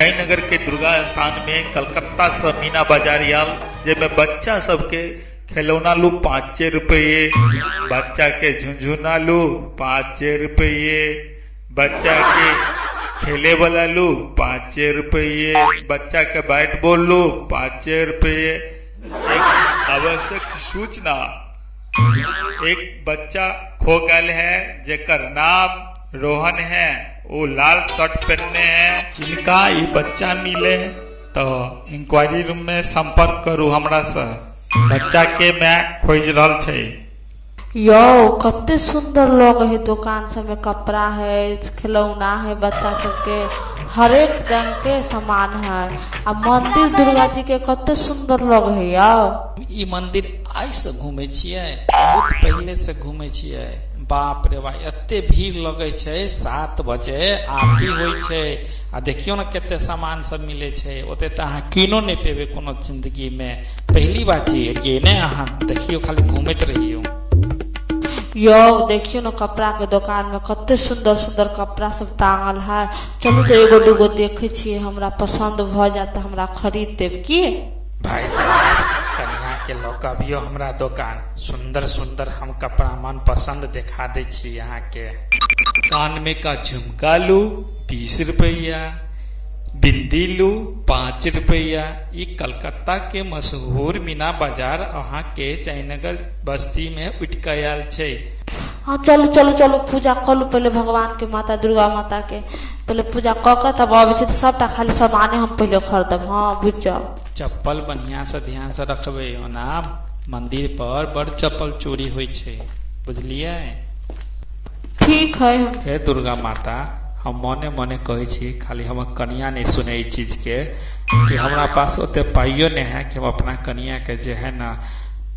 जयनगर के दुर्गा स्थान में कलकत्ता से मीना बाजार आयल, जेमे बच्चा सबके खिलौना लू 5 रुपये, बच्चा के झुनझुना लू 5 रुपये, बच्चा के खेले वाला लू 5 रुपये, बच्चा के बैट बॉल लू 5 रुपये। एक आवश्यक सूचना, एक बच्चा खो गल है जेकर नाम रोहन है, वो लाल शर्ट पहनने है। जिनका ये बच्चा मिले तो इंक्वायरी रूम में संपर्क करू हमरा से। बच्चा के मैं खोज रहल छै। यौ कते सुंदर लगे है दुकान सब में, कपड़ा है, खिलौना है, बच्चा सबके हरेक रंग के सामान है। आ मंदिर दुर्गा जी के कते सुंदर लगे है यौ। ई मंदिर आइ से घूमे छियै, बहुत पहले से घूमे छियै। बाप रे भाई, एते भीड़ लगे छै। 7 बजे आरती होइ छै आ देखियो ने कते सामान सब मिले छै। ओते तऽ अहाँ कीनो नहि पेबै कोनो जिंदगी में। पहली बार छी एलियै ने, अहाँ देखियो खाली घूमैत रहियो। यौ देखियो ने कपड़ा के दुकान में कते सुंदर सुंदर कपड़ा सब टांगल है। चलू तो एगो दूगो देखे छियै, हमरा पसंद भ जायत तऽ हमरा खरीद देब की। भाई साहब, कन्या के लऽ कऽ अबियो हमरा दोकान, सुंदर सुंदर हम कपड़ा मन पसंद देखा दै छी अहाँ के। कान में का झुमका लू 20 रुपया, बिंदी लू 5 रुपया। ई कलकत्ता के मशहूर मीना बाजार अहाँ के जयनगर बस्ती में उठ के आयल छै। हाँ चलू चलू चलू, पूजा करू पहले भगवान के, माता दुर्गा माता के पहले पूजा कऽ के तब अबै छी। तऽ सबटा खाली सामाने हम पहले खरीदब। हाँ बुझि जाउ। चप्पल बढ़िया से ध्यान से रखबै, ओना मंदिर पर बड़ चप्पल चोरी होइ छै, बुझलियै? ठीक है। हे दुर्गा माता, हम मने मने कहै छी, खाली हमर कनिया नहि सुनै ई चीज के, कि हमरा पास ओते पाइयो नहि है कि हम अपना कनिया के जे है ना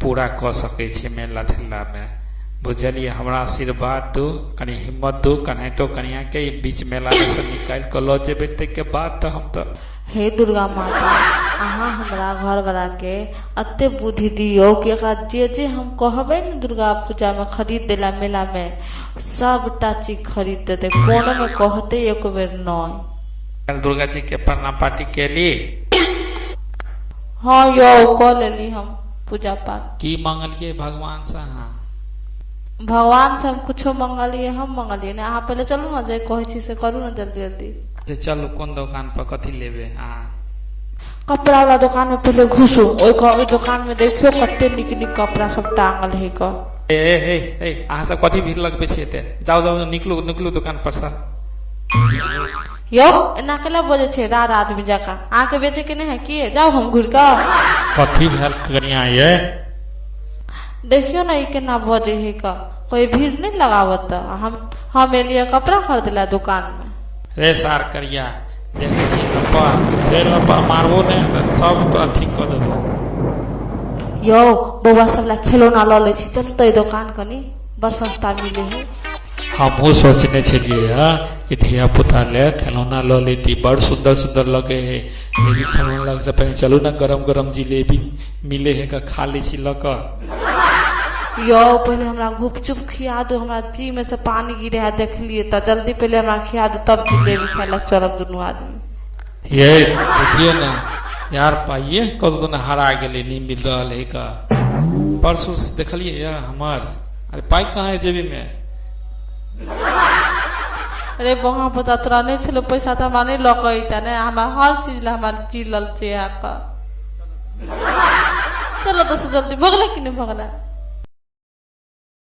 पूरा कऽ सकै छी मेला ठेला में, बुझलियै? हमरा आशीर्वाद दू, कनि हिम्मत दू, कनाहितो कनिया के ई बीच मेला में से निकालि कऽ लऽ जेबै, ताहिके बाद तऽ हम तऽ। हे दुर्गा माता, अहाँ हमरा घरवाला के एते बुद्धि दियौ कि एकरा जे जे हम कहबै ने दुर्गा पूजा में खरीद देला मेला में, सबटा चीज खरीद देतै, कोनो में कहतै एक बेर नहि। काल्हि दुर्गा जी के प्रणाम पाती केली? हाँ यौ, कऽ लेली हम पूजा पाठ। की मंगलियै भगवान से अहाँ? भगवान से हम कुछो मंगलियै, हम मंगलियै ने। अहाँ पहिले चलू ने, जे कहै छी से करू ने जल्दी जल्दी। जे चलू, कोन दोकान पर कथी लेबै अहाँ? कपड़ा वाला दुकान में पहिले घुसू, ओहि दुकान में देखियो कते नीक नीक कपड़ा सब टांगल है क। ए ए ए, अहाँ सब कथी भीड़ लगबै छियै एते? जाउ जाउ, निकलू निकलू दुकान पर से। यौ एना केला बजै छै रार आदमी जकाँ? अहाँके बेचे के नहि है की? जाउ हम घुरि कऽ। कथी भेल कनिया ये? देखियो ने ई केना बजै है क, कोई भीड़ नहि लगावत। तऽ हम एलियै कपड़ा खरीदे ला दुकान में। रे सार करिया, देखै छी लप्पा, फेर लप्पा मारबो ने तऽ सब तोरा ठीक कऽ देबो। यौ बौआ सब ला खिलौना लऽ लै छी, चलू तऽ दोकान कनी बड़ सस्ता मिले है। हमहूँ सोचने छलियै हँ कि धिया पुता ले खिलौना लऽ लेती, बड़ सुन्दर सुन्दर लगे है। लेकिन खिलौना लगे से पहले चलू ने, गरम गरम जिलेबी मिले है, खा लै छी लऽ कऽ। यौ पहिले हमरा गुपचुप खिया दू, हमरा जी में से पानी गिरे है देखलिए तऽ, जल्दी पहिले हमरा खिया दू तब जिलेबी खाय ला चलब दुनू आदमी। ये देखियो ने यार, पाइये कतौ ने हरा गेलै, नहि मिल रहल है का। परसू देखलियै या हमर, अरे पाइ कहाँ है जेबी में? अरे बहा पता तोरा नहि छलो पैसा तऽ हमरा नहि लऽ कऽ अइता ने, हमरा हर चीज ला हमरा जी लल छै आके। चलो तऽ से जल्दी, भगलै कि नहि भगलै?